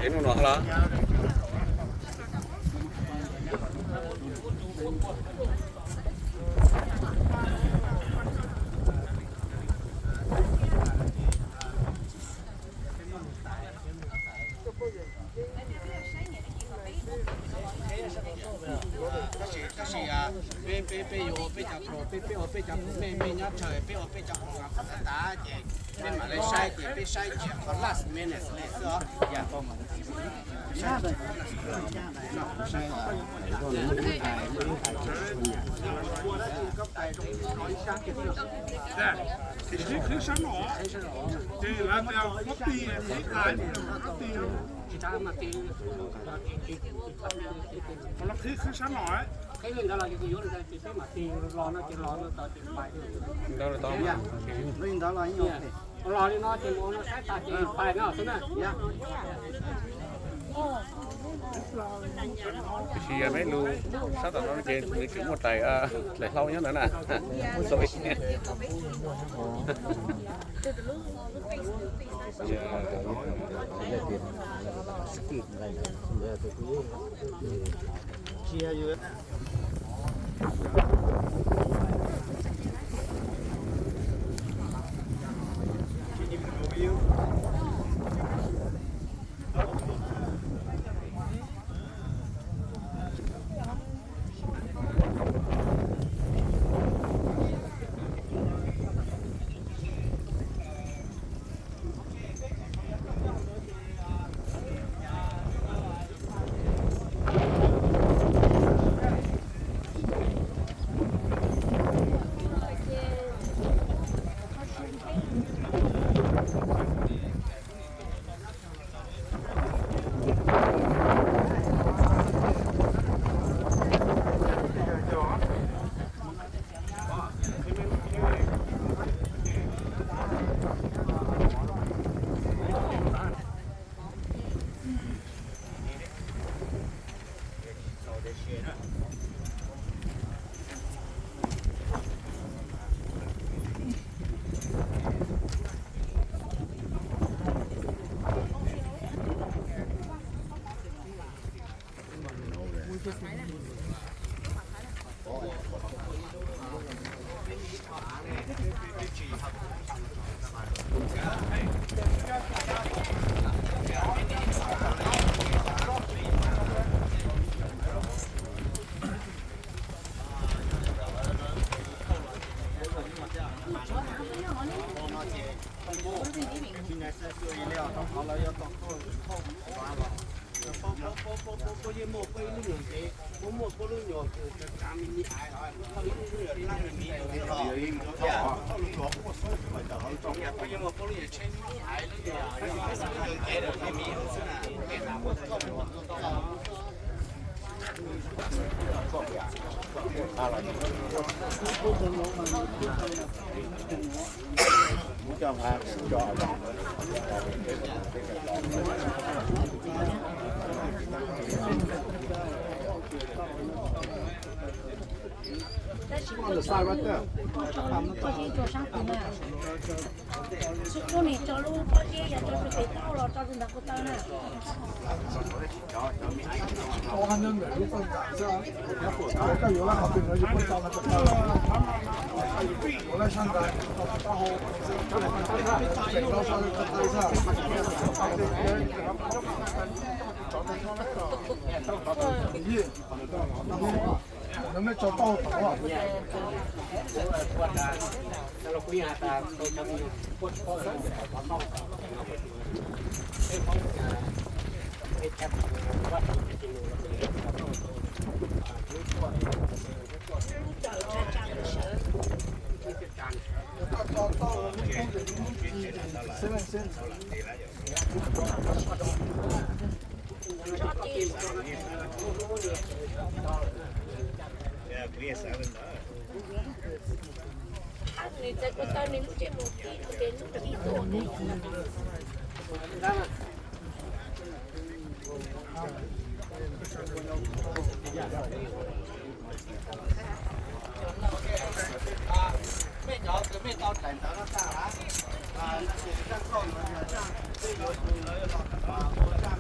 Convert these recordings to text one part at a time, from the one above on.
Ces hnub no los. Tab sis peb, peb, peb yuav ua peb cov pro, peb, peb ua peb cov pro, mej, mej nyob tsawg peb ua peb cov pro tas tas ces peb mam li saib ces peb saib cia qhov last minute li xwb os. Qhib sab no, ces lawv tias muab tig, qhib tas, qhib tas, qhib sab no. Qhib li ntawd los ces kuv yuav li ntawd ces peb mam tig los no ces los no tod ces pais. Ntawd los tod, los li no ces mus no saib tas ces pais no xwb na. Tiam sis yog peb lug sab tom no ces nws tseem muaj tais, tais hlau nyob ntawd na. Muaj sau ib. Tab sis poj zeb rau sab tid na. Tsis tso lub pob zeb yog tso rau pem taub hau los tso rau ntawm ko taw na. Nws txawv ko taw nws lub ntsej muag tij, nws lub tij tuaj. Mej cov kws mej tau daim ntawv no tag lawm, zaj nkauj no yog zaj peb yuav hu lawv los ua zaj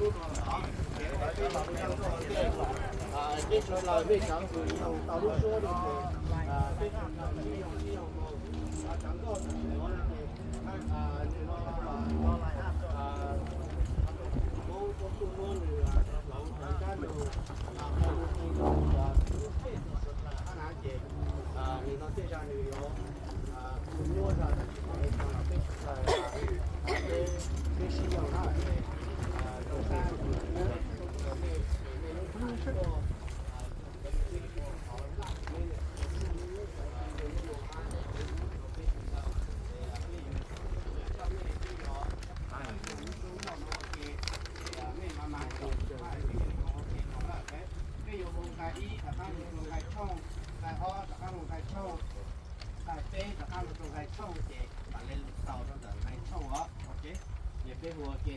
Peb sawv daws mej sawv tau lub suab no ces peb sawv daws mej yoog ib yam nkaus, sawv nkauj tam sim no no ces nws no Hmoob tuaj tuaj muab nws hlauv hlawv kab nug qhov lus qhia rau peb sawv daws hab na ces nws no tej zag nws yuav kuj nyuaj zog tab sis mas ua tsaug los peb sawv daws peb sib yoog na es zoo sab nej, nej lub tuaj Mej yuav hu nqai ib rov qab mus rau nqai tshooj, nqai ob rov qab mus nqai tshooj, nqai peb rov qab mus rau nqai tshooj ces mam li tau rau ntawm nqai tshooj os. Ok, ces peb hu ua ke.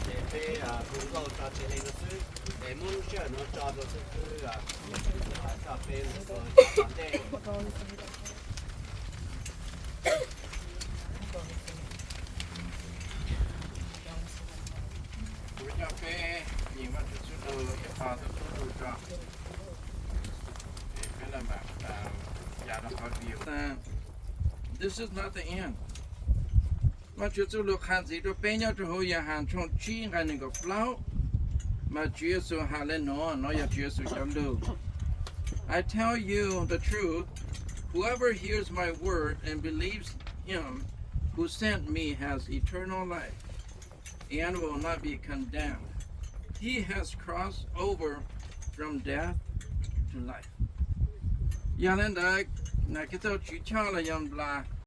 Ces peb hu nkauj tso tseg li no xwb, es muab lub sij hawm no tso rau xib hwb, tso peb mus ua tom ntej. Kuv coj peb nyeem Vajtswv txuj lug ib qho txuj lug tso. Peb mam ya rau qhov view. This is not the end. Vajtswv txuj lug qha ntxiv rua peb nyob rau huv Yauhas tshooj tsib nqai nees nkaum plaub. Mas Tswv Yexus has le nuav, nuav yog Tswv Yexus cov lug. I tell you the truth, whoever hears my word and believes him He has crossed over from death to life. Yog li ntawd, Khetos Tswv Choj los yog Npla